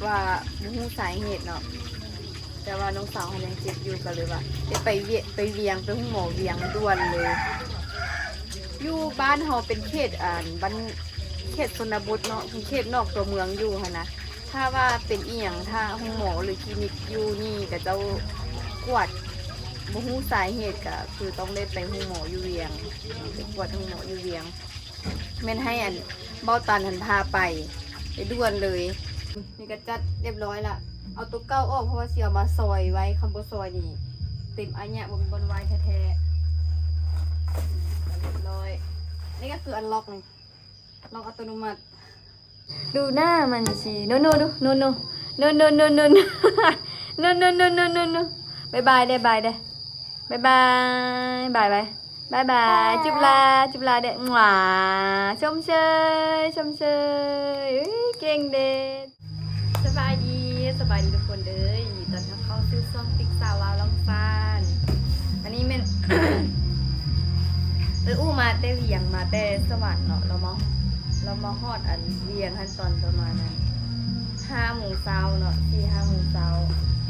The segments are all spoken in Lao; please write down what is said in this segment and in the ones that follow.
ວ່າບໍ່ຮູ້ສາເຫດເນາະ ແຕ່ວ່ານ້ອງສາວເຮົາຍັງເຈັບຢູ່ ກໍເລີຍວ່າໄດ້ໄປວຽ- ໄປວຽງ ໄປໂຮງໝໍວຽງດ່ວນເລີຍ. ຢູ່ບ້ານເຮົາເປັນເຂດ ອັນ ບ້ານ ເຂດຊົນນະບົດເນາະ ເປັນເຂດນອກຕົວເມືອງຢູ່ຫັ້ນນະ. ຖ້າວ່າເປັນອີ່ຫຍັງ ຖ້າໂຮງໝໍ ຫຼື ຄລີນິກຢູ່ນີ້ ເຂົາເຈົ້າກວດບໍ່ຮູ້ສາເຫດ ກໍຄືຕ້ອງໄດ້ໄປໂຮງໝໍຢູ່ວຽງ ໄປກວດໂຮງໝໍຢູ່ວຽງ. ແມ່ນໃຫ້ອັນເບົາຕັນຫັ້ນພາໄປ ໄປດ່ວນເລີຍ. ນີ້ກໍຈັດຮຽບຮ້ອຍລະ ເອົາໂຕເກົ່າອອກ ເພາະວ່າຊິເອົາມາຊອຍໄວ້ ຄັນບໍ່ຊອຍນີ້ເຕັມອາຍະ ບໍ່ມີບ່ອນໄວ້ແທ້ໆ. ຮຽບຮ້ອຍ. ນີ້ກໍຄືອັນລັອກນີ້ ລັອກອັດຕະໂນມັດ. ດູໜ້າມັນຊິ ໂນໂນ ດູ ໂນໂນ ໂນໂນ ໂນໂນ ໂນໂນ ບາຍບາຍເດ້ ບາຍເດ້ ບາຍບາຍ ບາຍບາຍ ບາຍບາຍ ຈຸບລາ ຈຸບລາເດ້ ໝວາ ຊົມເຊີຍ ຊົມເຊີຍ ເອີຍ ເກັ່ງເດ້. ສະບາຍດີ ສະບາຍດີທຸກຄົນເດີ ຍິນດີຕ້ອນຮັບເຂົ້າສູ່ຊ່ອງຕິກສາວລາວລ່ອງຊານ. ອັນນີ້ແມ່ນ ເອີ ອູ້ມາແຕ່ວຽງ ມາແຕ່ສະຫວັນເນາະ ລາວມາ ລາວມາຮອດອັນວຽງຫັ້ນຕອນປະມານນັ້ນ ຫ້າໂມງເຊົ້າເນາະ ສີ່ຫ້າໂມງເຊົ້າ.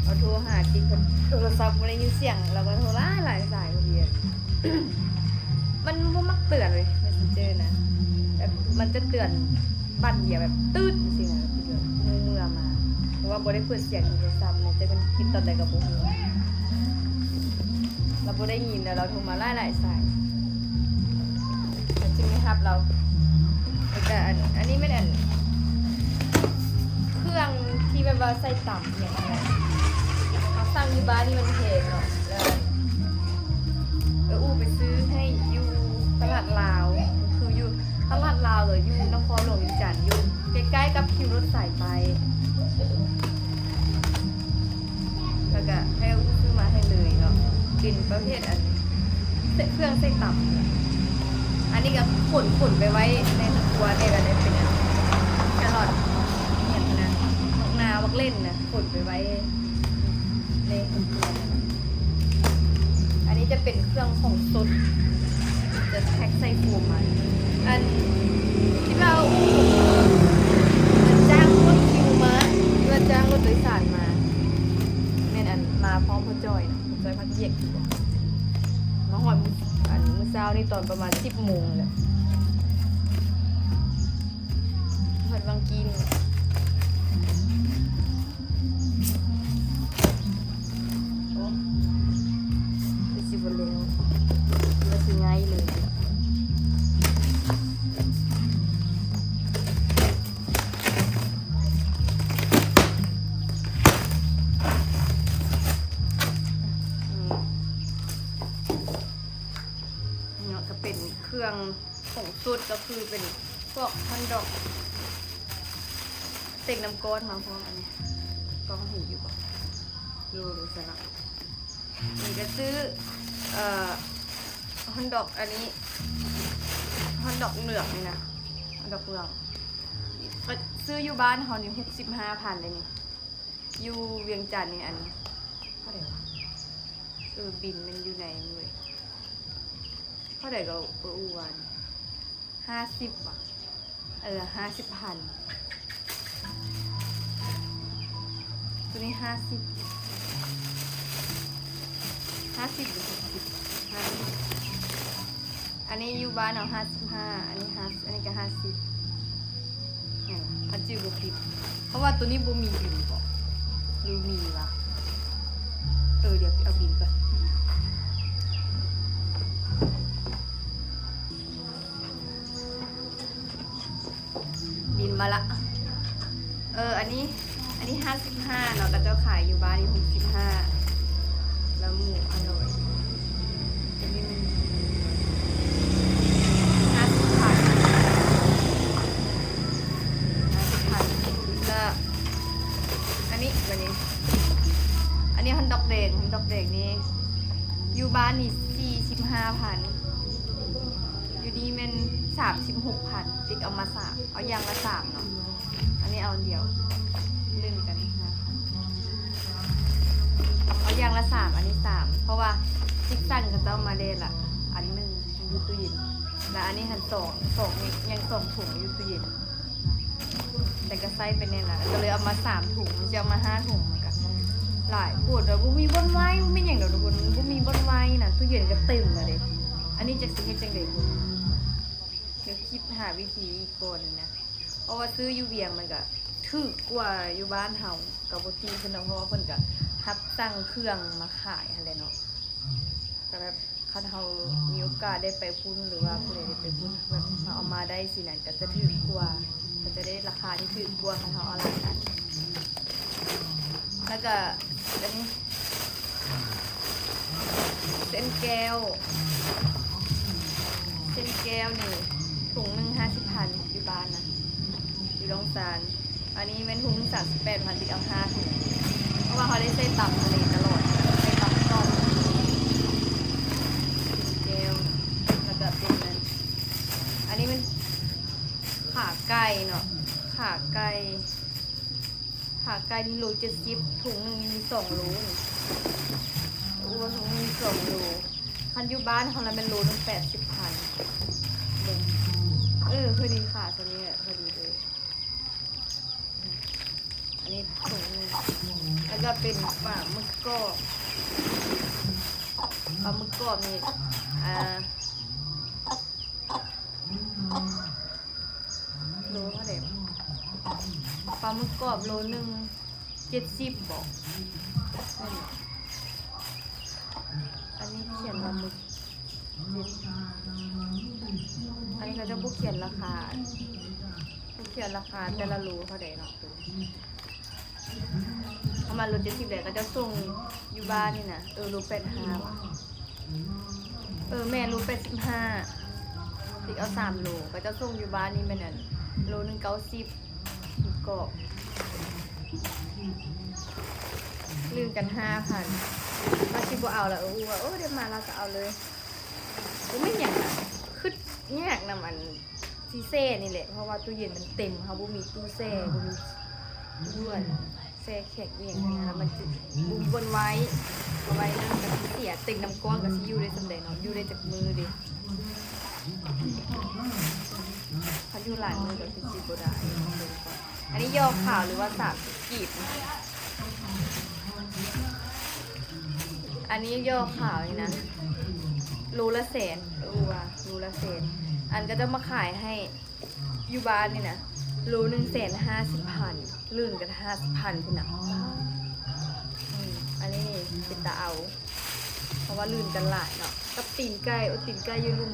ເຮົາໂທຫາຕິກ ເພິ່ນໂທລະສັບບໍ່ໄດ້ຍິນສຽງ ລາວກໍໂທຫຼາຍໆສາຍພໍດີ. ມັນບໍ່ມັກເຕືອນເວີຍ ແມັດເຊັນເຈີນະ ແບບມັນຈະເຕືອນບາດດຽວ ແບບ ຕຶດ ຈັ່ງຊີ້ນະ ຄືແບບເມື່ອມາ ເພາະວ່າບໍ່ໄດ້ເປີດສຽງໂທລະສັບ ແມ່ນແຕ່ເພິ່ນຕິດຕອນໃດກໍບໍ່ຮູ້. ລາວບໍ່ໄດ້ຍິນ ແລ້ວລາວໂທມາຫຼາຍໆສາຍ ແລ້ວຈຶ່ງໄດ້ຮັບລາວ. ແລ້ວກະອັນ ອັນນີ້ແມ່ນອັນ ເຄື່ອງທີ່ແບບວ່າໃສ່ຕຳ ເຮົາສັ່ງຢູ່ບ້ານນີ້ມັນແພງເນາະ ແລ້ວ ເອີ ອູ້ໄປຊື້ໃຫ້ຢູ່ຕະຫຼາດລາວ ຄືຢູ່ຕະຫຼາດລາວ ຫຼື ຢູ່ນະຄອນຫຼວງວຽງຈັນ ຢູ່ໃກ້ໆກັບຄິວລົດສາຍໃຕ້ ແລ້ວກະໃຫ້ອູ້ຊື້ມາໃຫ້ເລີຍເນາະ ເປັນປະເພດອັນ ເຄື່ອງໃສ່ຕຳ. ອັນນີ້ກໍຂົນ ຂົນໄປໄວ້ໃນເຮືອນຄົວແດ່ ກໍໄດ້ເປັນອັນ ແຄຣອດ ອີ່ຫຍັງນະ ໝາກນາວ ໝາກເລັ່ນນະ ຂົນໄປໄວ້ໃນເຮືອນຄົວ. ອັນນີ້ຈະເປັນເຄື່ອງຂອງສົດ ຈະແພັກໃສ່ໂຟມມາ. ອັນ ທີ່ວ່າ ເອີ ຈ້າງລົດຄິວມາ ທີ່ວ່າຈ້າງລົດໂດຍສານມາ ແມ່ນອັນ ມາພ້ອມພໍ່ຈ້ອຍນະ ພໍ່ຈ້ອຍພັກວຽກ ມາຮອດ ອັນ ມື້ເຊົ້ານີ້ຕອນປະມານສິບໂມງແຫຼະ ຮອດວັງກີ້ນີ້. ໂອ້ ຄືຊິບໍ່ແລ້ວ ຄືວ່າຊິໄຫຍ່ເລີຍ. ນີ້ເນາະ ກໍເປັນເຄື່ອງ ຂອງສົດກໍຄືເປັນພວກຮອດດອກ ເຕັກນ້ຳກ້ອນມາພ້ອມ. ອັນນີ້ກ້ອງເຫັນຢູ່ບໍ່? ຢູ່ໃນສະນະ ນີ້ກໍຊື້ ເອີ ຮອດດອກ ອັນນີ້ ຮອດດອກເຫຼືອງນີ້ນະ ຮອດດອກເຫຼືອງ ກໍຊື້ຢູ່ບ້ານເຮົານີ້ຫົກສິບຫ້າພັນເດ້ນີ້. ຢູ່ວຽງຈັນນີ້ ອັນ ເທົ່າໃດວະ? ເອີ ບິນມັນຢູ່ໃນເວີຍ ເທົ່າໃດກໍ ເອີ ອູ້ວ່າ ຫ້າສິບຫວະ? ເອີ ຫ້າສິບພັນ ໂຕນີ້ຫ້າສິບ ຫ້າສິບ ຫຼື ຫົກສິບ ຫ້າສິບ. ອັນນີ້ຢູ່ບ້ານເຮົາຫ້າສິບຫ້າ ອັນນີ້ຫ້າ ອັນນີ້ກໍຫ້າສິບ ແມ່ນບໍ່? ຄັນຈື່ບໍ່ຜິດ ເພາະວ່າໂຕນີ້ບໍ່ມີບິນບໍ ຫຼືມີວະ? ເອີ ດຽວໄປເອົາບິນກ່ອນ. ບິນມາລະ ເອີ ອັນນີ້ ອັນນີ້ຫ້າສິບຫ້າເນາະ ຂະເຈົ້າຂາຍຢູ່ບ້ານນີ້ຫົກສິບຫ້າ ລະໝູອະຮ່ອຍ ອັນນີ້ມັນຫ້າສິບພັນ ຫ້າສິບພັນ ລະອັນນີ້ ບາດນີ້ ອັນນີ້ຮອດດອກແດງ ຮອດດອກແດງນີ້ ຢູ່ບ້ານນີ້ສີ່ສິບຫ້າພັນ ຢູ່ນີ້ແມ່ນສາມສິບຫົກພັນ ຕິກເອົາມາສາມ ເອົາຢ່າງລະສາມເນາະ ອັນນີ້ເອົາອັນດຽວ ລື່ນກັນນະ ເອົາຢ່າງລະສາມ ອັນນີ້ສາມ ເພາະວ່າຕິກສັ່ງເຂົາເຈົ້າມາແດ່ລະອັນໜຶ່ງ ຢູ່ຕູ້ເຢັນ ລະອັນນີ້ຫັ້ນສອງ ສອງ ຍັງສອງຖົງຢູ່ຕູ້ເຢັນ. ແຕ່ກໍໃຊ້ໄປແນ່ນະ ກໍເລີຍເອົາມາສາມຖົງ ຊິເອົາມາຫ້າຖົງ ມັນກໍຫຼາຍໂພດ ແລ້ວບໍ່ມີບ່ອນໄວ້ ບໍ່ມີຫຍັງດອກທຸກຄົນ ບໍ່ມີບ່ອນໄວ້ນະ ຕູ້ເຢັນກໍເຕັມແລ້ວເດ້. ອັນນີ້ຈັກຊິເຮັດຈັ່ງໃດ ດຽວຄິດຫາວິທີອີກກ່ອນນະ ເພາະວ່າຊື້ຢູ່ວຽງມັນກໍຖືກກວ່າຢູ່ບ້ານເຮົາ ກໍບໍ່ຕິເພິ່ນດອກ ເພາະວ່າເພິ່ນກໍຮັບສັ່ງເຄື່ອງມາຂາຍຫັ້ນແຫຼະເນາະ ກໍແບບ ຄັນເຮົາມີໂອກາດໄດ້ໄປພຸ້ນ ຫຼືວ່າຜູ້ໃດໄດ້ໄປພຸ້ນ ແບບເຮົາເອົາມາໄດ້ຊີ້ນະ ກໍຈະຖືກກວ່າ ກໍຈະໄດ້ລາຄາທີ່ຖືກກວ່າ ຄັນເຮົາເອົາຫຼາຍອັນ. ແລ້ວກໍອັນນີ້ ເສັ້ນແກ້ວ ເສັ້ນແກ້ວນີ້ ຖົງໜຶ່ງຫ້າສິບພັນ ຢູ່ບ້ານນະ ຢູ່ດອງຊານ. ອັນນີ້ແມ່ນຖົງໜຶ່ງສາມສິບແປດພັນ ຕິດເອົາຫ້າຖົງ ເພາະວ່າເຮົາໄດ້ໃສ່ຕຳທະເລຕະຫຼອດ ໃສ່ຕຳຕອບ ເປັນແກ້ວ ແລ້ວກໍເປັນອັນ ອັນນີ້ແມ່ນຂາໄກ່ເນາະ ຂາໄກ່ ຂາໄກ່ນີ້ໂລເຈັດສິບ ຖົງໜຶ່ງນີ້ມີສອງໂລນີ້ ໂອ້ ຖົງໜຶ່ງມີສອງໂລ. ຄັນຢູ່ບ້ານເຮົາລະແມ່ນໂລໜຶ່ງແປດສິບພັນ ເບິ່ງ ເອີ ພໍດີຂາສ່ຳນີ້ແຫຼະ ພໍດີເລີຍ. ອັນນີ້ຖົງໜຶ່ງ ແລ້ວກໍເປັນປາໝຶກກອບ ປາໝຶກກອບນີ້ ອ່າ ໂລເທົ່າໃດ ປາໝຶກກອບໂລໜຶ່ງເຈັດສິບບໍ ອັນນີ້ຂຽນວ່າໝຶກ ອັນນີ້ເຂົາເຈົ້າບໍ່ຂຽນລາຄາ ບໍ່ຂຽນລາຄາແຕ່ລະໂລເທົ່າໃດເນາະ. ເອົາມາໂລເຈັດສິບແລ້ວ ເຂົາເຈົ້າສົ່ງຢູ່ບ້ານນີ້ນະ ເອີ ໂລແປດສິບຫ້າຫວາ ເອີ ແມ່ນ ໂລແປດສິບຫ້າ ຕິກເອົາສາມໂລ ເຂົາເຈົ້າສົ່ງຢູ່ບ້ານນີ້ແມ່ນ ອັນ ໂລໜຶ່ງເກົ້າສິບ ໝຶກກອບ ລື່ນກັນຫ້າພັນ ວ່າຊິບໍ່ເອົາລະ ເອີ ອູວ່າ ໂອ້ ໄດ້ມາລາວກໍເອົາເລີຍ. ບໍ່ແມ່ນຫຍັງນະ ຄຶດຍາກນຳອັນຊິແຊ່ນີ້ແຫຼະ ເພາະວ່າຕູ້ເຢັນມັນເຕັມ ເຮົາບໍ່ມີຕູ້ແຊ່ ບໍ່ມີຕູ້ອັນແຊ່ແຂກອີ່ຫຍັງຫັ້ນນະ ແລ້ວມັນຊິບໍ່ມີບ່ອນໄວ້ ເອົາໄວ້ນັ້ນກໍຊິເສຍ ເຕັມນ້ຳກ້ອນກໍຊິຢູ່ໄດ້ສ່ຳໃດເນາະ ຢູ່ໄດ້ຈັກມື້ເດ ຄັນຢູ່ຫຼາຍມື້ກໍຄືຊິບໍ່ໄດ້. ອັນນີ້ຍໍຂາວ ຫຼືວ່າສາມສິບກີບ ອັນນີ້ຍໍຂາວນີ້ນະ ໂລລະແສນ ເອີ ວ່າໂລລະແສນ ອັນເຂົາເຈົ້າມາຂາຍໃຫ້ຢູ່ບ້ານນີ້ນະ ໂລໜຶ່ງແສນຫ້າສິບພັນ ລື່ນກັນຫ້າສິບພັນພຸ້ນນະ. ອືມ ອັນນີ້ເປັນຕາເອົາ ເພາະວ່າລື່ນກັນຫຼາຍເນາະ ກັບຕີນໄກ່ ໂອ້ ຕີນໄກ່ຢູ່ລຸ່ມ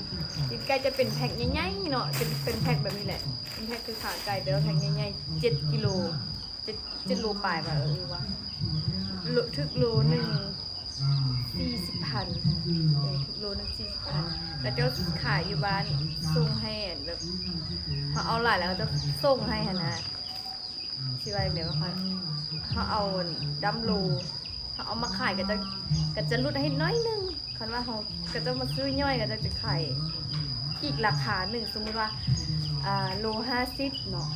ຕີນໄກ່ຈະເປັນແພັກໃຫຍ່ໆເນາະ ຈະເປັນແພັກແບບນີ້ແຫຼະ ເປັນແພັກຄືຂາໄກ່ ແຕ່ວ່າແພັກໃຫຍ່ໆ ເຈັດກິໂລ ເຈັດ ເຈັດໂລປາຍວ່າ ເອີ ວ່າ ຖືກໂລໜຶ່ງສີ່ສິບພັນ ເອີ ຖືກໂລໜຶ່ງສີ່ສິບພັນ ແລ້ວເຈົ້າຂາຍຢູ່ບ້ານສົ່ງໃຫ້ ແບບ ເຮົາເອົາຫຼາຍແລ້ວເຂົາເຈົ້າສົ່ງໃຫ້ຫັ້ນນະ ຊິວ່າຈັ່ງໃດວະ ເຮົາເອົາດຳໂລ ເຮົາເອົາມາຂາຍ ເຂົາເຈົ້າກໍຈະຫຼຸດໃຫ້ໜ້ອຍໜຶ່ງ ຄັນວ່າເຮົາ ເຂົາເຈົ້າມາຊື້ຍ່ອຍ ເຂົາເຈົ້າຈະຂາຍອີກລາຄາໜຶ່ງ ສົມມຸດວ່າ ອ່າ ໂລຫ້າສິບເນາະ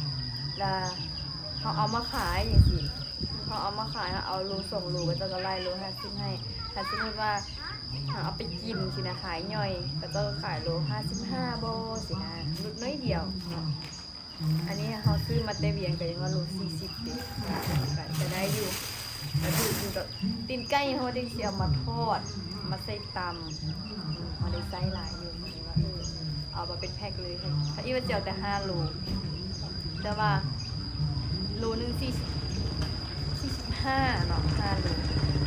ລະເຮົາເອົາມາຂາຍຈັ່ງຊີ້ ເຮົາເອົາມາຂາຍ ເຮົາເອົາໂລສອງໂລ ເຂົາເຈົ້າກໍໄລ່ໂລຫ້າສິບໃຫ້ ຄັນສົມມຸດວ່າເຮົາເອົາໄປກິນຊີ້ນະ ຂາຍຍ່ອຍ ເຂົາເຈົ້າກໍຂາຍໂລຫ້າສິບຫ້າບໍຊີ້ນະ ຫຼຸດໜ້ອຍດຽວເນາະ. ອັນນີ້ເຮົາຊື້ມາແຕ່ວຽງກໍຍັງວ່າໂລສີ່ສິບເດ ກໍ ກໍໄດ້ຢູ່ ກໍຖືກຢູ່ດອກ. ຕີນໄກ່ເຮົາໄດ້ຊິເອົາມາທອດ ມາໃສ່ຕຳ ເຮົາໄດ້ໃຊ້ຫຼາຍຢູ່ ກໍເລີຍວ່າ ເອີ ເອົາມາເປັນແພັກເລີຍ ເຮົາ ເຮົາຄິດວ່າຊິເອົາແຕ່ຫ້າໂລ ແຕ່ວ່າໂລໜຶ່ງສີ່ສິບ ສີ່ສິບຫ້າເນາະ ຫ້າໂລ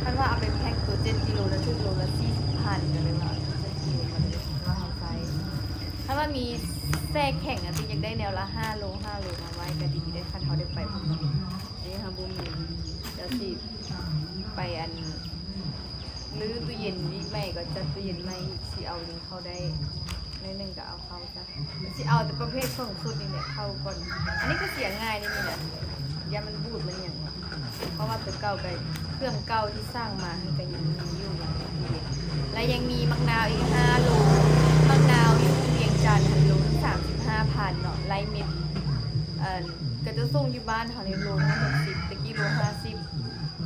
ຄັນວ່າເອົາເປັນແພັກໂຕເຈັດກິໂລ ລະຖືກໂລລະສີ່ສິບພັນ ກໍເລີຍວ່າເອົາເຈັດກິໂລ ກໍເລີຍວ່າເຮົາໃຊ້ ຄັນວ່າມີແຊ່ແຂງນະ ຕິຢາກໄດ້ແນວລະຫ້າໂລ ຫ້າໂລມາໄວ້ກໍດີເດ້ ຄັນເຮົາໄດ້ໄປພຸ້ນເນາະ. ອັນນີ້ເຮົາບໍ່ມີ ດຽວຊິໄປອັນ ຮື້ຕູ້ເຢັນນີ້ໃໝ່ ກໍຈັດຕູ້ເຢັນໃໝ່ອີກ ຊິເອົານີ້ເຂົ້າໄດ້ໜ້ອຍໜຶ່ງ ກໍເອົາເຂົ້າ ຊິເອົາແຕ່ປະເພດເຄິ່ງສຸດນີ້ແຫຼະເຂົ້າກ່ອນ. ອັນນີ້ກໍເສຍງ່າຍເດ້ນີ້ນະ ຢ້ານມັນບູດມັນຫຍັງ ເພາະວ່າໂຕເກົ່າກໍ ເຄື່ອງເກົ່າທີ່ສັ່ງມາຫັ້ນກໍຍັງມີຢູ່ ແລະຍັງມີໝາກນາວອີກຫ້າໂລ. ໝາກນາວຢູ່ວຽງຈັນຫັ້ນໂລສາມສິບຫ້າພັນເນາະ ໄລ່ເມັດ ເອີ ກໍຈະສົ່ງຢູ່ບ້ານເຮົານີ້ໂລໜຶ່ງຫົກສິບ ແຕ່ກີ້ໂລຫ້າສິບ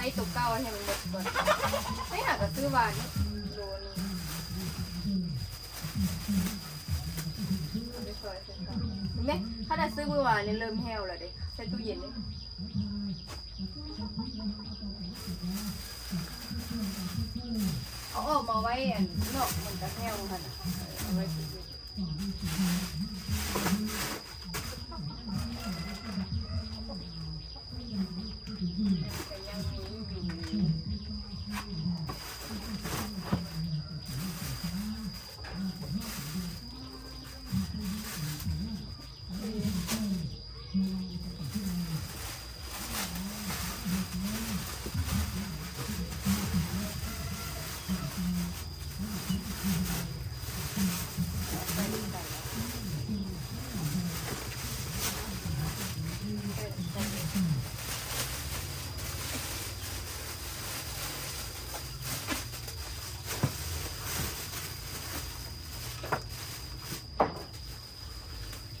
ໃສ່ໂຕເກົ່າໃຫ້ມັນໝົດກ່ອນ. ໄປຫາກໍຊື້ຫວານໂລໜຶ່ງ. ເອົາໄປຊອຍໃສ່ເຂົ້າ. ເຫັນໄໝ? ຂະໜາດຊື້ມື້ວານນີ້ເລີ່ມແຫ້ວແລ້ວເດ້. ໃສ່ຕູ້ເຢັນເດ້. ເອົາອອກມາໄວ້ອັນນອກ ມັນກໍແຫ້ວຫັ້ນນະ. ເອີ ເອົາໄວ້ຕູ້ເຢັນ.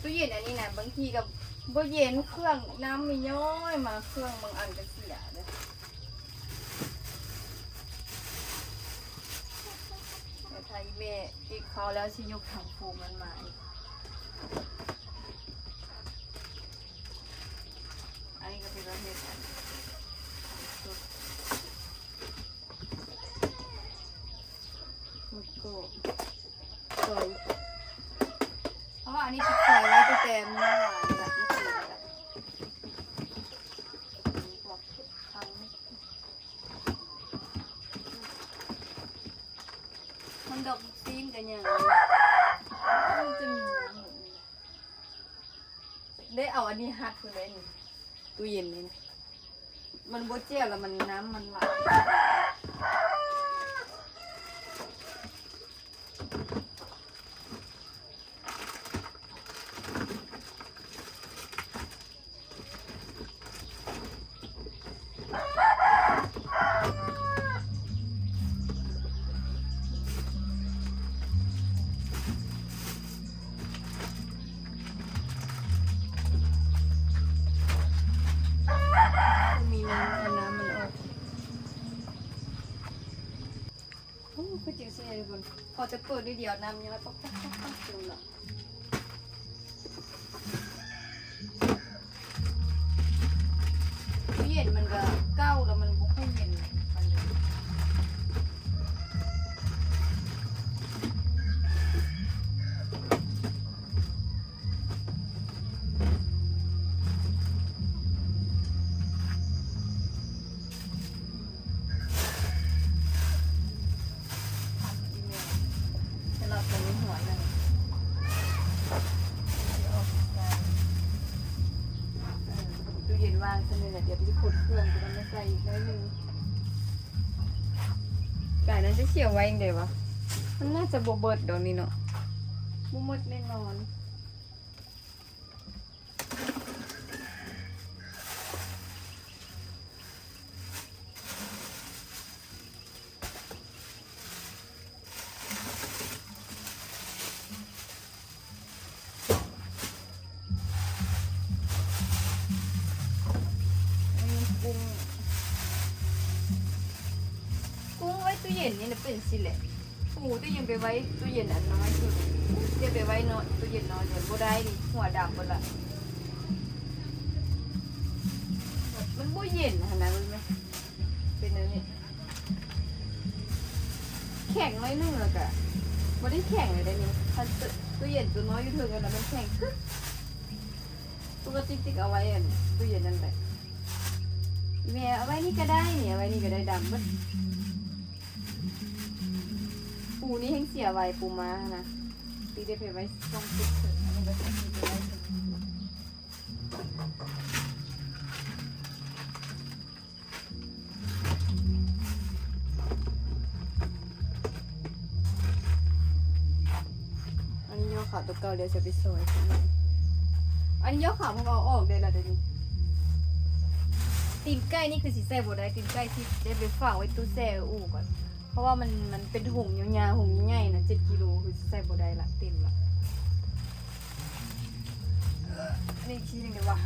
ຕູ້ເຢັນອັນນີ້ນະ ບາງທີກໍບໍ່ເຢັນ ເຄື່ອງນ້ຳມີຍ້ອຍມາ ເຄື່ອງບາງອັນກໍເສຍເດ້. ຖ້າອີ່ແມ່ອີກເຂົ້າແລ້ວ ຊິຍົກຖັງຟູມັນມາອີກ. ອັນນີ້ກໍເປັນປະເພດອັນສຸດ ແລ້ວກໍ ຊອຍ ເພາະວ່າອັນນີ້ຕິດຊອຍໄວ້ຕັ້ງແຕ່ມື້ວານນີ້ລະ ມື້ຄືນນີ້ລະ. ມັນດອກຊີ້ນກັນຫຍັງ ມັນຈະມີນ້ຳແບບນີ້ ໄດ້ເອົາອັນນີ້ຮັດພຸ້ນເດ້ນີ້ ຕູ້ເຢັນນີ້ ມັນບໍ່ແຈ່ວແລ້ວ ມັນ ນ້ຳມັນຫຼາຍ. ມີນ້ຳ ເອົານ້ຳມັນອອກ. ໂອ້ ຄືຈິງຊິໃຫ້ທຸກຄົນ ພໍແຕ່ເປີດນິດດຽວ ນ້ຳຍັງໄຫຼປັກໆໆໆ ເຕັມລະ. ຕູ້ເຢັນມັນກໍເກົ່າແລ້ວ ມັນບໍ່ຄ່ອຍເຢັນປານໃດ. ຕູ້ເຢັນວາງຊັ້ນນີ້ແຫຼະ ດຽວໄປຂົນເຄື່ອງຕົວນັ້ນມາໃສ່ອີກໜ້ອຍໜຶ່ງ. ກາຍນັ້ນຈະເສຍໄວ້ຈັ່ງໃດວະ? ມັນໜ້າຈະບໍ່ເບິດດອກນີ້ເນາະ ບໍ່ໝົດແນ່ນອນ. ອືມ ກຸ້ງ ກຸ້ງໄວ້ຕູ້ເຢັນນີ້ນະ ເປັນຊີ້ແຫຼະ. ປູ ແຕ່ຢ່າໄປໄວ້ຕູ້ເຢັນອັນນ້ອຍສຸດ ຢ່າໄປໄວ້ເນາະ ຕູ້ເຢັນນ້ອຍ ບໍ່ໄດ້ນີ້ ຫົວດຳເບິດລະ. ມັນບໍ່ເຢັນຫັ້ນນະ ເບິ່ງແມະ ເປັນແນວນີ້ ແຂງໜ້ອຍໜຶ່ງ ແລ້ວກະບໍ່ໄດ້ແຂງເລີຍເດ້ນີ້. ຄັນຕູ້ເຢັນຕົວນ້ອຍຢູ່ເທິງຫັ້ນນະ ມັນແຂງກຶກ. ປົກກະຕິຕິກເອົາໄວ້ອັນຕູ້ເຢັນນັ້ນແຫຼະ. ແມ່ເອົາໄວ້ນີ້ກໍໄດ້ນີ້ ເອົາໄວ້ນີ້ກໍໄດ້ ດຳເບິດ. ປູນີ້ແຮ່ງເສຍໄວ ປູມ້ານະ ຕິໄດ້ໄປໄວ້ຊ່ອງເກັບເຖິງ ອັນນີ້ກໍຕິໄປໄວ້ເຖິງ. ອັນນີ້ຍໍຂາຕົວເກົ່າ ດຽວຈະໄປຊອຍ. ອັນນີ້ຍໍຂາເພິ່ນເອົາອອກໄດ້ລະເດນີ້. ຕີນໄກ່ນີ້ຄືຊິໃສ່ບໍ່ໄດ້ ຕີນໄກ່ຊິໄດ້ໄປຝາກໄວ້ຕູ້ແຊ່ອູ່ກ່ອນ ເພາະວ່າມັນ ມັນເປັນຖົງຍາວໆ ຖົງໃຫຍ່ໆນະ ເຈັດກິໂລ ຄືຊິໃສ່ບໍ່ໄດ້ລະ ເຕັມລະ. ອັນນີ້ອີກທີໜຶ່ງເດ້ວະ.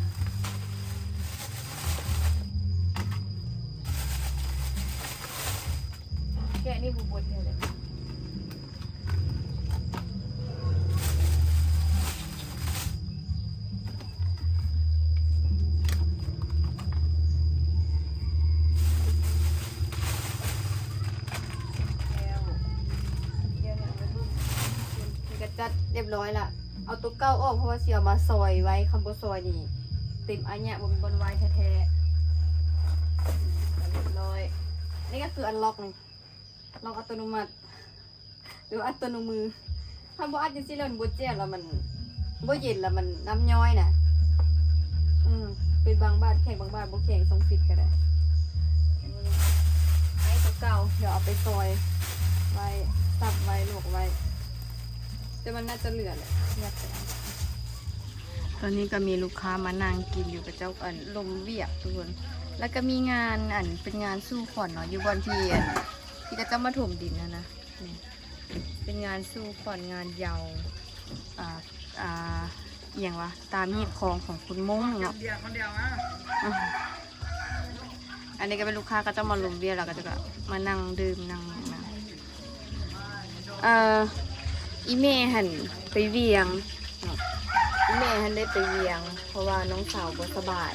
ແກະນີ້ບໍ່ເບິດແທ້ເດ. ແລ້ວ ແລ້ວ ນີ້ກະຈັດຮຽບຮ້ອຍລະ. ເອົາໂຕເກົ່າອອກ ເພາະວ່າຊິເອົາມາຊອຍໄວ້, ຄັນບໍ່ຊອຍນີ້ເຕັມອາຍະ ບໍ່ມີບ່ອນໄວ້ແທ້ໆ. ຮຽບຮ້ອຍ. ນີ້ກະຄືອັນລັອກນີ້ ລັອກອັດຕະໂນມັດ ຫຼືວ່າອັດຕະໂນມື. ຄັນບໍ່ອັດຈັ່ງຊີ້ແລ້ວມັນບໍ່ແຈມ ແລ້ວມັນບໍ່ເຢັນ ແລ້ວມັນນ້ຳຍ້ອຍນະ. ອືມ ເປັນບາງບາດແຂງ ບາງບາດບໍ່ແຂງ ສົ່ງຜິດກະໄດ້. ອັນນີ້ໄມ້ຕົວເກົ່າ ດຽວເອົາໄປຊອຍໄວ້ ສັບໄວ້ ລວກໄວ້ ແຕ່ມັນໜ້າຈະເຫຼືອແຫຼະ ຢາກໄປເອົາ. ຕອນນີ້ກະມີລູກຄ້າມານັ່ງກິນຢູ່ ເຂົາເຈົ້າ ອັນ ລົມວຽກທຸກຄົນ. ແລ້ວກະມີງານ ອັນ ເປັນງານສູ່ຂວັນເນາະ ຢູ່ບ່ອນທີ່ ອັນ ທີ່ເຂົາເຈົ້າມາຖົມດິນຫັ້ນນະ. ນີ້ເປັນງານສູ່ຂວັນງານເຍົາ ອ່າ ອ່າ ອີ່ຫຍັງວະ ຕາມຮີດຄອງຂອງຄົນມົ້ງເນາະ. ອາ ອັນນີ້ກະເປັນລູກຄ້າ ເຂົາເຈົ້າມາລົມວຽກ ແລ້ວເຂົາເຈົ້າກະມານັ່ງດື່ມນັ່ງຫຍັງນະ. ເອີ ອີ່ແມ່ຫັ້ນໄປວຽງເນາະ ອີ່ແມ່ຫັ້ນໄດ້ໄປວຽງ ເພາະວ່ານ້ອງສາວບໍ່ສະບາຍ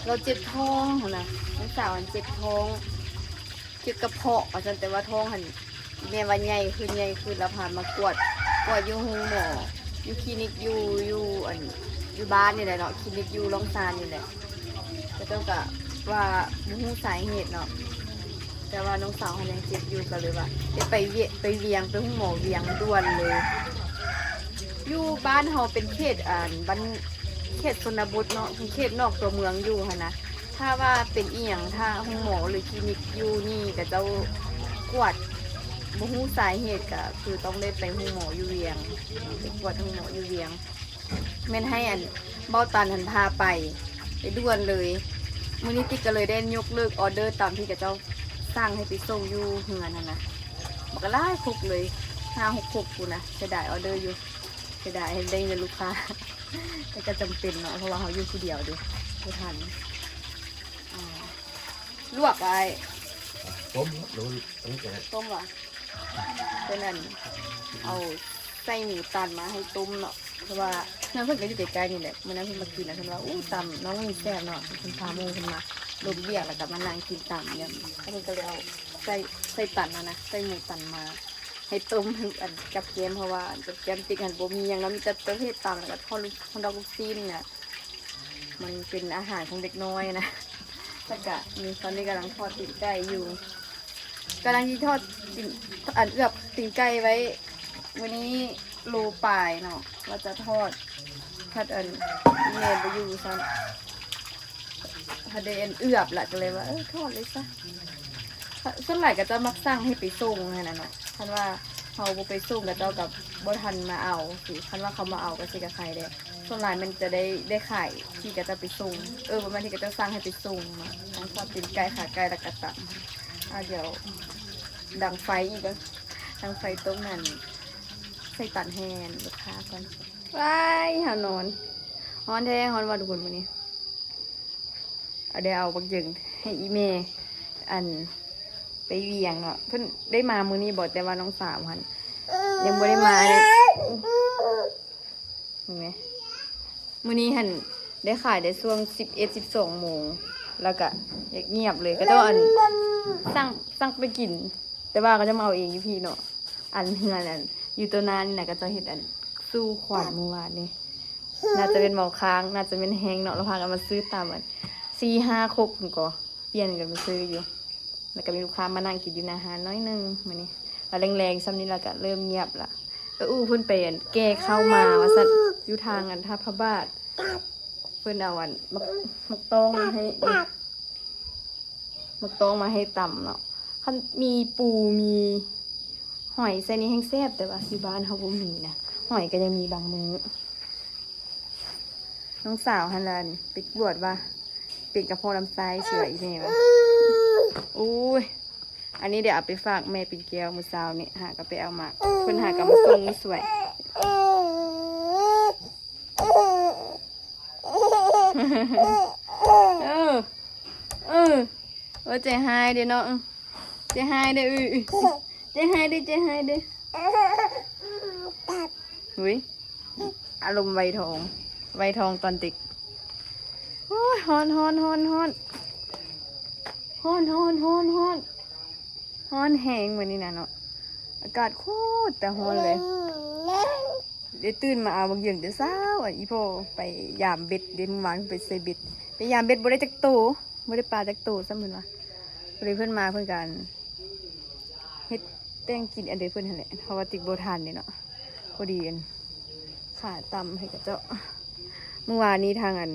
ລາວເຈັບທ້ອງຫັ້ນນະ. ນ້ອງສາວຫັ້ນເຈັບທ້ອງ ເຈັບກະເພາະວ່າຊັ້ນ ແຕ່ວ່າທ້ອງຫັ້ນ ແມ່ວ່າໃຫຍ່ຂຶ້ນ ໃຫຍ່ຂຶ້ນ ລະພາມາກວດ ກວດຢູ່ໂຮງໝໍ ຢູ່ຄລີນິກ ຢູ່ ຢູ່ ອັນ ຢູ່ບ້ານນີ້ແຫຼະເນາະ ຄລີນິກຢູ່ລ່ອງຊານນີ້ແຫຼະ. ເຂົາເຈົ້າກະວ່າບໍ່ຮູ້ສາເຫດເນາະ ແຕ່ວ່ານ້ອງສາວຫັ້ນຍັງເຈັບຢູ່ ກະເລີຍວ່າໄດ້ໄປວຽ ໄປວຽງ ໄປໂຮງໝໍວຽງດ່ວນເລີຍ. ຢູ່ບ້ານເຮົາເປັນເຂດ ອັນ ບ້ານ ເຂດຊົນນະບົດເນາະ ເປັນເຂດນອກຕົວເມືອງຢູ່ຫັ້ນນະ. ຖ້າວ່າເປັນອີ່ຫຍັງ ຖ້າໂຮງໝໍ ຫຼື ຄລີນິກຢູ່ນີ້ ເຂົາເຈົ້າກວດບໍ່ຮູ້ສາເຫດ ກະຄືຕ້ອງໄດ້ໄປໂຮງໝໍຢູ່ວຽງ ໄປກວດໂຮງໝໍຢູ່ວຽງ. ແມ່ນໃຫ້ ອັນ ເບົາຕັນຫັ້ນພາໄປ ໄປດ່ວນເລີຍ. ມື້ນີ້ຕິກກະເລີຍໄດ້ຍົກເລີກອໍເດີຕາມທີ່ເຂົາເຈົ້າສັ່ງໃຫ້ໄປສົ່ງຢູ່ເຮືອນຫັ້ນນະ ບັກຫຼາຍຄົກເລີຍ ຫ້າຫົກຄົກພຸ້ນນະ. ເສຍດາຍອໍເດີຢູ່ ເສຍດາຍໄດ້ເງິນລູກຄ້າ ແຕ່ກະຈຳເປັນເນາະ ເພາະວ່າເຮົາຢູ່ຜູ້ດຽວເດ ບໍ່ທັນ. ອ່າ ລວກໄວ້ ຕົ້ມ ຕົ້ມຫວາ ເພິ່ນ ອັນ ເອົາໄສ້ໝູຕັນມາໃຫ້ຕົ້ມເນາະ ເພາະວ່າເຮືອນເພິ່ນກະຢູ່ໃກ້ໆນີ້ແຫຼະ. ມື້ນັ້ນເພິ່ນມາກິນ ແລ້ວເພິ່ນວ່າ ອູ້ ຕຳນ້ອງນີ້ແຊບເນາະ. ເພິ່ນພາໝູ່ເພິ່ນມາລົມວຽກ ແລ້ວກະມານັ່ງກິນຕຳ ແລ້ວເພິ່ນກະເລີຍເອົາໄສ້ ໄສ້ຕັນຫັ້ນນະ ໄສ້ໝູຕັນມາໃຫ້ຕົ້ມ ອັນ ກັບແກ້ມ ເພາະວ່າກັບແກ້ມຕິກຫັ້ນບໍ່ມີຫຍັງເນາະ ມີແຕ່ປະເພດຕຳ ແລ້ວກະທອດລູກ ທອດດອກລູກຊີ້ນນະ. ມັນເປັນອາຫານຂອງເດັກນ້ອຍນະ. ແລ້ວກະນີ້ ຕອນນີ້ກຳລັງທອດຕີນໄກ່ຢູ່ ກຳລັງຊິທອດຕີນ ອັນ ເອືອບຕີນໄກ່ໄວ້ ມື້ນີ້ໂລປາຍເນາະ ວ່າຈະທອດ ພັດ ອັນ ແມ່ບໍ່ຢູ່ຊ້ຳ ພັດໄດ້ ອັນ ເອືອບລະ ກະເລີຍວ່າ ເອີ ທອດເລີຍຊະ. ສ່ວນຫຼາຍເຂົາເຈົ້າມັກສັ່ງໃຫ້ໄປສົ່ງຫັ້ນນະເນາະ ຄັນວ່າເຮົາບໍ່ໄປສົ່ງ ເຂົາເຈົ້າກະບໍ່ທັນມາເອົາຊີ້. ຄັນວ່າເຂົາມາເອົາກະຊິກະໄຄແດ່. ສ່ວນຫຼາຍແມ່ນຈະໄດ້ ໄດ້ຂາຍທີ່ເຂົາເຈົ້າໄປສົ່ງ ເອີ ປະມານທີ່ເຂົາເຈົ້າສັ່ງໃຫ້ໄປສົ່ງເນາະ. ທັງທອດຕີນໄກ່ ຂາໄກ່ ແລ້ວກະຕຳ. ອ່າ ດຽວດັງໄຟອີກເດີ ດັງໄຟຕົ້ມຫັ້ນ ໃສ່ຕັນແຮ່ລູກຄ້າກ່ອນ. ວ້າຍ ຫາວນອນ ຮ້ອນແທ້ ຮ້ອນວ່າທຸກຄົນມື້ນີ້. ເອົາ ໄດ້ເອົາບັກເຢິງໃຫ້ອີ່ແມ່ ອັນ ໄປວຽງເນາະ. ເພິ່ນໄດ້ມາມື້ນີ້ບໍ່ ແຕ່ວ່ານ້ອງສາວຫັ້ນຍັງບໍ່ໄດ້ມາເດ້. ເຫັນໄໝ ມື້ນີ້ຫັ້ນໄດ້ຂາຍແຕ່ຊ່ວງສິບເອັດ ສິບສອງໂມງ ແລ້ວກະງຽບເລີຍ. ເຂົາເຈົ້າ ອັນ ສັ່ງ ສັ່ງໄປກິນ ແຕ່ວ່າເຂົາເຈົ້າມາເອົາເອງຢູ່ພີ້ເນາະ. ອັນເຮືອນ ອັນ ຢູ່ໂຕະໜ້ານີ້ນະ ເຂົາເຈົ້າເຮັດ ອັນ ສູ່ຂວັນມື້ວານນີ້ ໜ້າຈະແມ່ນເມົາຄ້າງ ໜ້າຈະແມ່ນແຮງເນາະ ລະພາກັນມາຊື້ຕຳ ອັນ ສີ່ຫ້າຄົກພຸ້ນກໍ ປ່ຽນກັນມາຊື້ຢູ່. ແລ້ວກະມີລູກຄ້າມານັ່ງກິນຢູ່ໜ້າຮ້ານໜ້ອຍໜຶ່ງມື້ນີ້ ລະແລງໆຊ່ຳນີ້ລະກະເລີ່ມງຽບລະ. ເອີ ອູ້ ເພິ່ນໄປ ອັນ ແກ່ເຂົ້າມາວ່າຊັ້ນ ຢູ່ທາງ ອັນ ທ່າພະບາດ ເພິ່ນເອົາ ອັນ ໝາກ ໝາກຕ້ອງມາໃຫ້ ໝາກຕ້ອງມາໃຫ້ຕຳເນາະ. ຄັນມີປູມີຫອຍໃສ່ນີ້ແຮ່ງແຊບ ແຕ່ວ່າຢູ່ບ້ານເຮົາບໍ່ມີນະ ຫອຍກະຍັງມີບາງມື້. ນ້ອງສາວຫັ້ນລະ ອັນ ໄປກວດວ່າເປັນກະເພາະລຳໄສ້ ຊິວ່າອີ່ແມ່ວ່າ. ໂອ້ຍ ອັນນີ້ດຽວເອົາໄປຝາກແມ່ປິ່ນແກ້ວ ມື້ເຊົ້ານີ້ຫາກະໄປເອົາມາ ເພິ່ນຫາກະມາສົ່ງສວຍ. ເອີ ເອີ ເອີ ໃຈຮ້າຍເດ້ເນາະ. ເຈໄຮເດ້ ເອີ ເຈໄຮເດ້ ເຈໄຮເດ້. ອຸ້ຍ ອາລົມໄວທອງ ໄວທອງຕອນເດັກ. ໂອ້ຍ ຮ້ອນ ຮ້ອນ ຮ້ອນ ຮ້ອນ ຮ້ອນ ຮ້ອນ ຮ້ອນ ຮ້ອນ ຮ້ອນແຮງມື້ນີ້ນະເນາະ. ອາກາດໂຄດແຕ່ຮ້ອນເລີຍ. ໄດ້ຕື່ນມາເອົາບັກເຫຍິງແຕ່ເຊົ້າ. ອັນ ອີພໍ່ໄປຢາມເບັດເດ້ ມື້ວານເພິ່ນໄປໃສ່ເບັດ ໄປຢາມເບັດ ບໍ່ໄດ້ຈັກໂຕ ບໍ່ໄດ້ປາຈັກໂຕຊ້ຳເພິ່ນວ່າ. ພໍດີເພິ່ນມາເພິ່ນກະ ເຮັດແປ້ງກິນອັນເດເພິ່ນຫັ້ນແຫຼະ ເພາະວ່າຕິກບໍ່ທັນເດ້ເນາະ. ພໍດີອັນ ຂາຕຳໃຫ້ເຂົາເຈົ້າ. ມື້ວານນີ້ທາງອັນ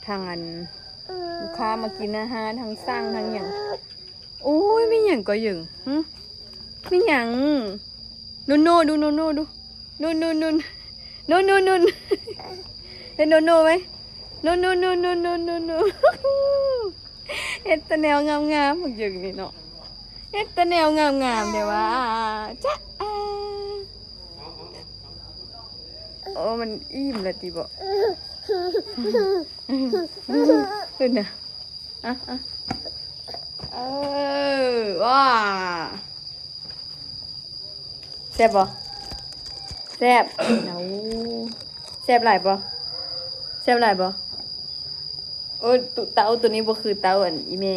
ທາງອັນ ລູກຄ້າມາກິນອາຫານ ທັງສັ່ງທັງຫຍັງ. ໂອ້ຍ ແມ່ນຫຍັງກໍເຫຍິງ ຫຶ ແມ່ນຫຍັງ? ໂນໂນ ດູໂນໂນ ດູ ໂນໂນ ໂນໂນ ໂນໂນ ໂນໂນ ເຮັດໂນໂນໄວ້ ໂນໂນ ໂນໂນ ໂນໂນ ໂນ. ເຮັດແຕ່ແນວງາມໆ ບັກເຫຍິງນີ້ເນາະ ເຮັດແຕ່ແນວງາມໆ ແຕ່ວ່າ ຈະອາ ໂອ້ ມັນອີ່ມແລ້ວຕິບໍ? ເພິ່ນນະ ອະ ອະ ເອີ ວ້າ ແຊບບໍ່? ແຊບ. ໂອ້ ແຊບຫຼາຍບໍ່? ແຊບຫຼາຍບໍ່? ໂອ້ ເຕົ້າໂຕນີ້ບໍ່ຄືເຕົ້າອັນອີ່ແມ່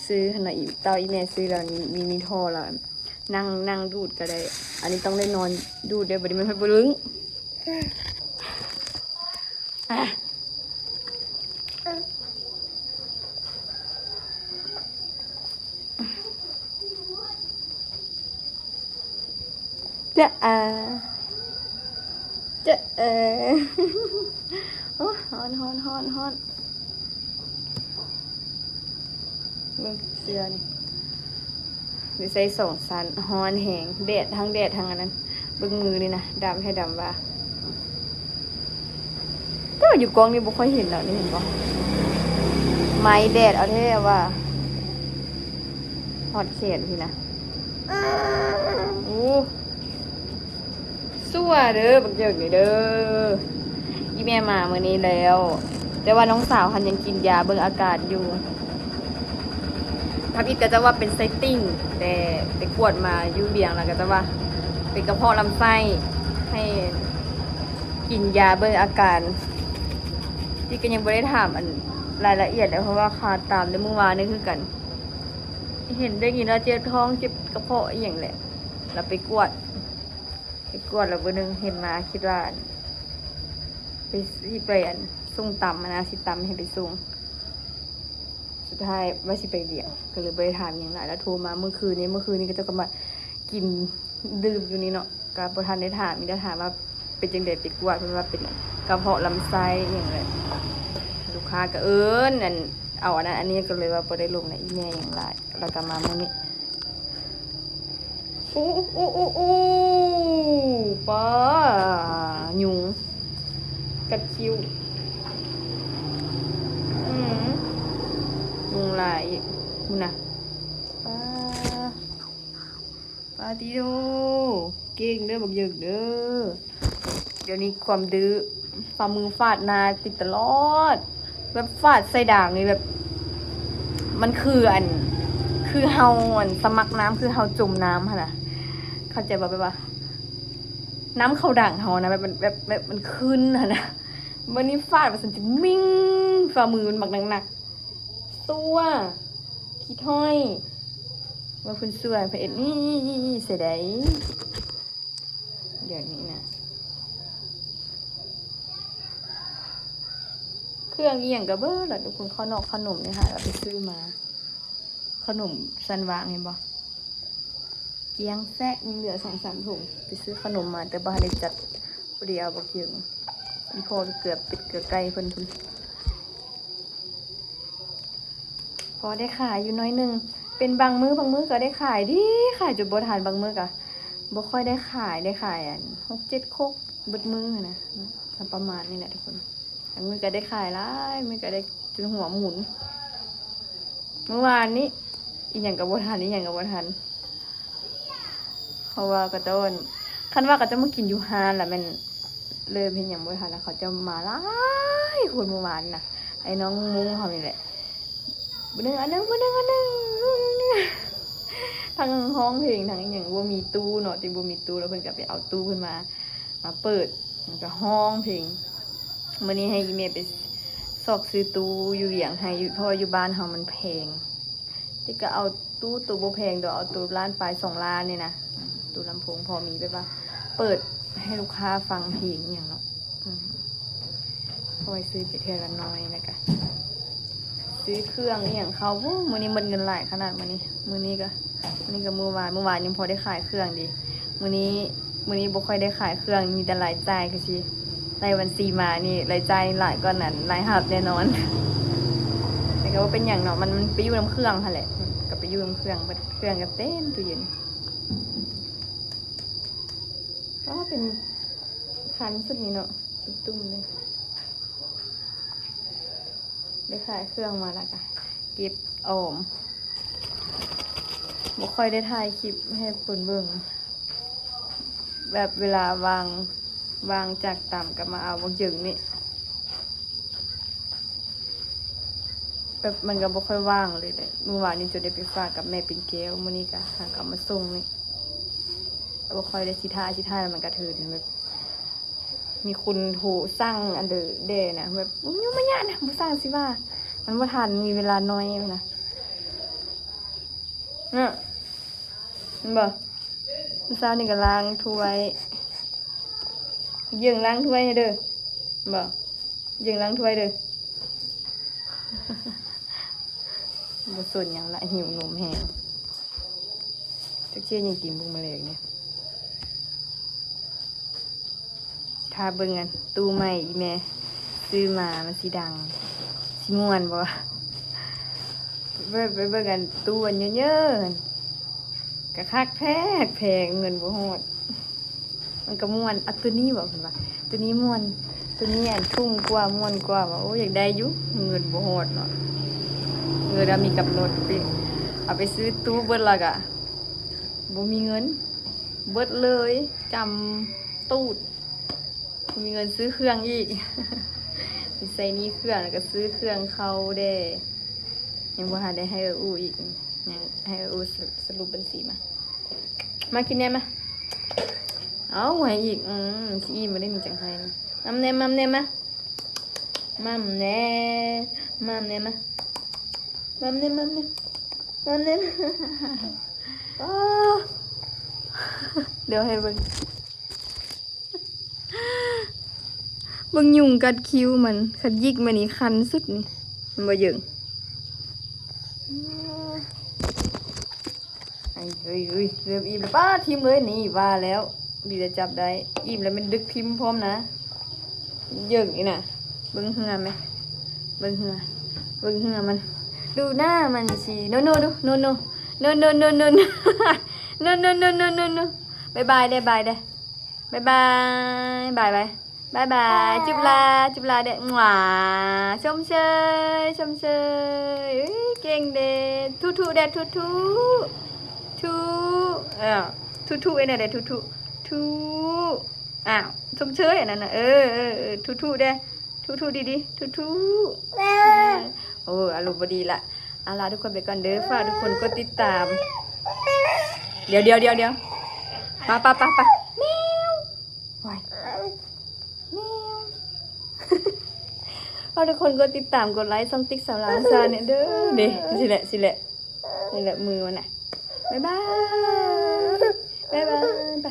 ຊື້ຫັ້ນນະ. ອີ່ ເຕົ້າອີ່ແມ່ຊື້ແລ້ວມີ ມີ ມີທໍ່ແລ້ວ ນັ່ງ ນັ່ງດູດກໍໄດ້. ອັນນີ້ຕ້ອງໄດ້ນອນດູດເດີ້ ບັດນີ້ມັນພັດບໍ່ດຶງ. ຈະອາ ຈະເອີ ໂອ້ ຮ້ອນ ຮ້ອນ ຮ້ອນ ຮ້ອນ. ເບິ່ງເສື້ອນີ້ ໄດ້ໃສ່ສອງຊັ້ນ. ຮ້ອນແຮງ ແດດ ທັງແດດ ທັງອັນນັ້ນ. ເບິ່ງມືນີ້ນະ ດຳແທ້ດຳວ່າ. ແຕ່ວ່າຢູ່ກ້ອງນີ້ບໍ່ຄ່ອຍເຫັນດອກ ນີ້ເຫັນບໍ່? ໄໝ້ແດດເອົາແທ້ວ່າ ຮອດແຂນພີ້ນະ. ໂອ້ ຊົ່ວເດີ້ ບັກເຫຍິງນີ້ເດີ້. ອີ່ແມ່ມາມື້ນີ້ແລ້ວ ແຕ່ວ່ານ້ອງສາວຫັ້ນຍັງກິນຢາເບິ່ງອາການຢູ່. ທຳອິດເຂົາເຈົ້າວ່າເປັນໄສ້ຕິ່ງ ແຕ່ໄປກວດມາຢູ່ວຽງແລ້ວ ເຂົາເຈົ້າວ່າເປັນກະເພາະລຳໄສ້ ໃຫ້ກິນຢາເບິ່ງອາການ. ຕິກກໍຍັງບໍ່ໄດ້ຖາມອັນລາຍລະອຽດເລີຍ ເພາະວ່າຄາຕາມແຕ່ມື້ວານນີ້ຄືກັນ. ເຫັນໄດ້ຍິນວ່າເຈັບທ້ອງ ເຈັບກະເພາະອີ່ຫຍັງແຫຼະ ແລ້ວໄປກວດ ໄປກວດແລ້ວເບິ່ງໜຶ່ງ ເຫັນມາຄິດວ່າ ອັນ ໄປ ຊິໄປ ອັນ ສົ່ງຕຳຫັ້ນນະ ຊິຕຳໃຫ້ໄປສົ່ງ. ສຸດທ້າຍວ່າຊິໄປວຽງ ກໍເລີຍບໍ່ໄດ້ຖາມຫຍັງຫຼາຍ. ແລ້ວໂທມາມື້ຄືນນີ້ ມື້ຄືນນີ້ເຂົາເຈົ້າກໍມາກິນດື່ມຢູ່ນີ້ເນາະ ກໍບໍ່ທັນໄດ້ຖາມ ມີແຕ່ຖາມວ່າເປັນຈັ່ງໃດໄປກວດ ເພິ່ນວ່າເປັນກະເພາະລຳໄສ້ອີ່ຫຍັງແຫຼະ. ລູກຄ້າກໍເອີ້ນ ອັນ ເອົາອັນນັ້ນອັນນີ້ ກໍເລີຍວ່າບໍ່ໄດ້ລົມນະອີ່ແມ່ຫຍັງຫຼາຍ. ແລ້ວກໍມາມື້ນີ້ ໂອ້ ໂອ້ ໂອ້ ໂອ້ ປ້າ ຍຸງກັດຄິ້ວ. ອືມ ຍຸງຫຼາຍອີກພຸ້ນນະ. ປ້າ ປາຕິໂທ ເກັ່ງເດີ້ບັກເຫຍິງເດີ້. ດຽວນີ້ຄວາມດື້ ຝ່າມືຟາດໜ້າຕິດຕະຫຼອດ ແບບຟາດໃສ່ດາງນີ້ແບບ ມັນຄືອັນ ຄືເຮົາອັນສະໝັກນ້ຳ ຄືເຮົາຈົມນ້ຳຫັ້ນນະ ເຂົ້າໃຈບໍ່? ແບບວ່ານ້ຳເຂົ້າດັງເຮົານະ ແບບມັນ ແບບ ແບບມັນຂຶ້ນຫັ້ນນະ. ບາດນີ້ຟາດວ່າຊັ້ນ ຈິມມິງ ຝ່າມືມັນບັກໜັກໆ ຕົວະ ຂີ້ຖ້ອຍ ວ່າເພິ່ນຊ່ວຍ ເພິ່ນເຮັດນີ້ໃສ່ໄດ້. ດຽວນີ້ນະ ເຄື່ອງອີ່ຫຍັງກໍເບີດລະທຸກຄົນ. ເຂົ້ານອກເຂົ້າໜົມນີ້ຫາກໍໄປຊື້ມາ ເຂົ້າໜົມຊັ້ນຫວ່າງເຫັນບໍ່? ກ້ຽງແຊະ ຍັງເຫຼືອສອງສາມຖົງ ໄປຊື້ເຂົ້າໜົມມາ ແຕ່ບໍ່ທັນໄດ້ຈັດ. ພໍດີເອົາບັກເຫຍິງ ອີ່ພໍ່ໄປເກືອເປັດເກືອໄກ່ເພິ່ນພຸ້ນ. ພໍໄດ້ຂາຍຢູ່ໜ້ອຍໜຶ່ງ ເປັນບາງມື້ ບາງມື້ກໍໄດ້ຂາຍດີ ຂາຍຈົນບໍ່ທັນ. ບາງມື້ກໍບໍ່ຄ່ອຍໄດ້ຂາຍ ໄດ້ຂາຍອັນ ຫົກເຈັດຄົກເບິດມື້ຫັ້ນນະ ປະມານນີ້ແຫຼະທຸກຄົນ. ບາງມື້ກໍໄດ້ຂາຍຫຼາຍ ມື້ກໍໄດ້ຈົນຫົວໝູນ. ມື້ວານນີ້ ອີ່ຫຍັງກໍບໍ່ທັນ ອີ່ຫຍັງກໍບໍ່ທັນ. ເພາະວ່າເຂົາເຈົ້າ ຄັນວ່າເຂົາເຈົ້າມາກິນຢູ່ຮ້ານລະແມ່ນເລີ່ມເຮັດຫຍັງບໍ່ທັນລະ. ເຂົາເຈົ້າມາຫຼາຍຄົນມື້ວານນະ ໄອ້ນ້ອງມຸ້ງເຮົານີ້ແຫຼະ ບຶດໜຶ່ງອັນໜຶ່ງ ບຶດໜຶ່ງອັນໜຶ່ງ. ທັງຮ້ອງເພງທັງອີ່ຫຍັງ ບໍ່ມີຕູ້ເນາະ ຕິບໍ່ມີຕູ້ ແລ້ວເພິ່ນກໍໄປເອົາຕູ້ເພິ່ນມາ ມາເປີດ ແລ້ວກໍຮ້ອງເພງ. ມື້ນີ້ໃຫ້ອີ່ແມ່ໄປຊອກຊື້ຕູ້ຢູ່ວຽງໃຫ້ ຢູ່ ເພາະວ່າຢູ່ບ້ານເຮົາມັນແພງ. ຕິກໍເອົາຕູ້ໂຕບໍ່ແພງດອກ ເອົາໂຕລ້ານປາຍສອງລ້ານນີ້ນະ ອືມ ຕູ້ລຳໂພງພໍມີ ແບບວ່າເປີດໃຫ້ລູກຄ້າຟັງເພງອີ່ຫຍັງເນາະ. ອືມ ເອົາໄວ້ຊື້ໄປເທື່ອລະໜ້ອຍ ແລ້ວກະຊື້ເຄື່ອງອີ່ຫຍັງເຂົ້າ. ໂອ້ ມື້ນີ້ໝົດເງິນຫຼາຍຂະໜາດ ມື້ນີ້ ມື້ນີ້ກະ ມື້ນີ້ກະມື້ວານ ມື້ວານຍັງພໍໄດ້ຂາຍເຄື່ອງເດ. ມື້ນີ້ ມື້ນີ້ບໍ່ຄ່ອຍໄດ້ຂາຍເຄື່ອງ ມີແຕ່ລາຍຈ່າຍ. ຄືຊິໄລ່ບັນຊີມານີ້ ລາຍຈ່າຍນີ້ຫຼາຍກວ່ານັ້ນ ລາຍຮັບແນ່ນອນ. ແຕ່ກະບໍ່ເປັນຫຍັງເນາະ ມັນ ມັນໄປຢູ່ນຳເຄື່ອງຫັ້ນແຫຼະ ກະໄປຢູ່ນຳເຄື່ອງ ເບິດເຄື່ອງກະເຕັມຕູ້ເຢັນ. ອໍ ເປັນຄັນສຸດນີ້ເນາະ ເປັນຕຸ່ມເລີຍ. ໄດ້ຂາຍເຄື່ອງມາແລ້ວກະເກັບອອມ ບໍ່ຄ່ອຍໄດ້ຖ່າຍຄລິບໃຫ້ເພິ່ນເບິ່ງ ແບບເວລາວ່າງ ວ່າງຈາກຕຳກໍມາເອົາບັກເຢິງນີ້ ແບບມັນກໍບໍ່ຄ່ອຍວ່າງເລີຍແຫຼະ. ມື້ວານນີ້ຈົນໄດ້ໄປຝາກກັບແມ່ປິ່ນແກ້ວ ມື້ນີ້ກໍຫາກໍເອົາມາສົ່ງນີ້ ບໍ່ຄ່ອຍໄດ້ ຊິຖ່າຍ ຊິຖ່າຍແລ້ວມັນກະເທີນແບບ ມີຄົນໂທສັ່ງອັນເດີແດ່ນະ ແບບ ໂອ້ຍ ມາຍານະ ບໍ່ສ້າງຊິວ່າ ມັນບໍ່ທັນ ມີເວລາໜ້ອຍນະ. ເນາະ ແມ່ນບໍ່? ມື້ເຊົ້ານີ້ກໍລ້າງຖ້ວຍ ເຢິງລ້າງຖ້ວຍໃຫ້ເດີ ແມ່ນບໍ່? ເຢິງລ້າງຖ້ວຍເດີ. ບໍ່ສົນຫຍັງລະ ຫິວນົມແຮງ. ຈັກຊິເຮັດຫຍັງກິນບຸກມະແລງນີ້. ຖ້າເບິ່ງອັນຕູ້ໃໝ່ອີ່ແມ່ຊື້ມາ ມັນຊິດັງ ຊິມ່ວນບໍ່? ໄປ ໄປເບິ່ງອັນຕູ້ອັນເຍີໆ ກະຄັກແທ້ແພງ ເງິນບໍ່ຮອດ. ມັນກະມ່ວນ ເອົາໂຕນີ້ບໍ ເພິ່ນວ່າ ໂຕນີ້ມ່ວນ ໂຕນີ້ອັນທຸ່ມກວ່າ ມ່ວນກວ່າ ວ່າ ໂອ້ ຢາກໄດ້ຢູ່ ເງິນບໍ່ຮອດເນາະ ເງິນລະມີກຳນົດ. ເອົາໄປຊື້ຕູ້ເບິດລະກະບໍ່ມີເງິນ ເບິດເລີຍ ຈຳຕູດ ບໍ່ມີເງິນຊື້ເຄື່ອງອີກ ໄປໃຊ້ໜີ້ເຄື່ອງ ແລ້ວກະຊື້ເຄື່ອງເຂົ້າແດ່ ຍັງບໍ່ທັນໄດ້ໃຫ້ເອື້ອຍອູ້ອີກ ຍັງໃຫ້ເອື້ອຍອູ້ສະ ສະຫຼຸບບັນຊີມາ. ມາກິນແດ່ມາ. ເອົາ ໃຫ້ອີກ ອືມ ຊິອີ່ມບໍ່ໄດ້ ມີຈັ່ງໃຫ້. ມາແດ່ ມາແດ່ ມາ ມາແດ່ ມາແດ່ ມາ ມາແດ່ ມາແດ່ ມາແດ່. ອ້າ ດຽວໃຫ້ເບິ່ງ ເບິ່ງຍຸງກັດຄິ້ວມັນ ຄັນຢິກມານີ້ຄັນສຸດນີ້ ມັນບໍ່ເຢິງ. ເຮີ້ຍ ເຮີ້ຍ ເລີ່ມອີ່ມແລ້ວ ປ້າ ຖິ້ມເລີຍ ນີ້ວ່າແລ້ວ ດີແຕ່ຈັບໄດ້ ອີ່ມແລ້ວແມ່ນດຶກຖິ້ມພ້ອມນະ ເຢິງອີ່ນະ. ເບິ່ງເຫື່ອແມະ ເບິ່ງເຫື່ອ ເບິ່ງເຫື່ອມັນ ດູໜ້າມັນຊິ ໂນໂນ ດູ ໂນໂນ ໂນໂນ ໂນໂນ ໂນໂນ ບາຍບາຍແດ່ ບາຍແດ່ ບາຍບາຍ ບາຍບາຍ ບາຍບາຍ ຈຸບລາ ຈຸບລາແດ່ ໝວາ ຊົມເຊີຍ ຊົມເຊີຍ ເອີຍ ເກັ່ງເດ້ ທຸທຸແດ່ ທຸທຸ ທຸ ເອີ ທຸທຸເອີ ແນວໃດ ທຸທຸ ທຸ ອ້າວ ຊົມເຊີຍອັນນັ້ນນະ ເອີ ເອີ ເອີ ທຸທຸແດ່ ທຸທຸດີໆ ທຸທຸ ເອີ ໂອ້ ອາລົມບໍ່ດີລະ. ເອົາລະ ທຸກຄົນໄປກ່ອນເດີ ຝາກທຸກຄົນກົດຕິດຕາມ ດຽວ ດຽວ ດຽວ ດຽວ ປະ ປະ ປະ ປະ ແມວ ວາຍ ແມວ ຝາກທຸກຄົນກົດຕິດຕາມ ກົດໄລຊ່ອງຕິກສາວລາວຊາແນລເດີ ເດ້ ຊິແຫຼະ ຊິແຫຼະ ນີ້ແຫຼະມືມັນນະ ບາຍບາຍ ບາຍບາຍ ໄປ.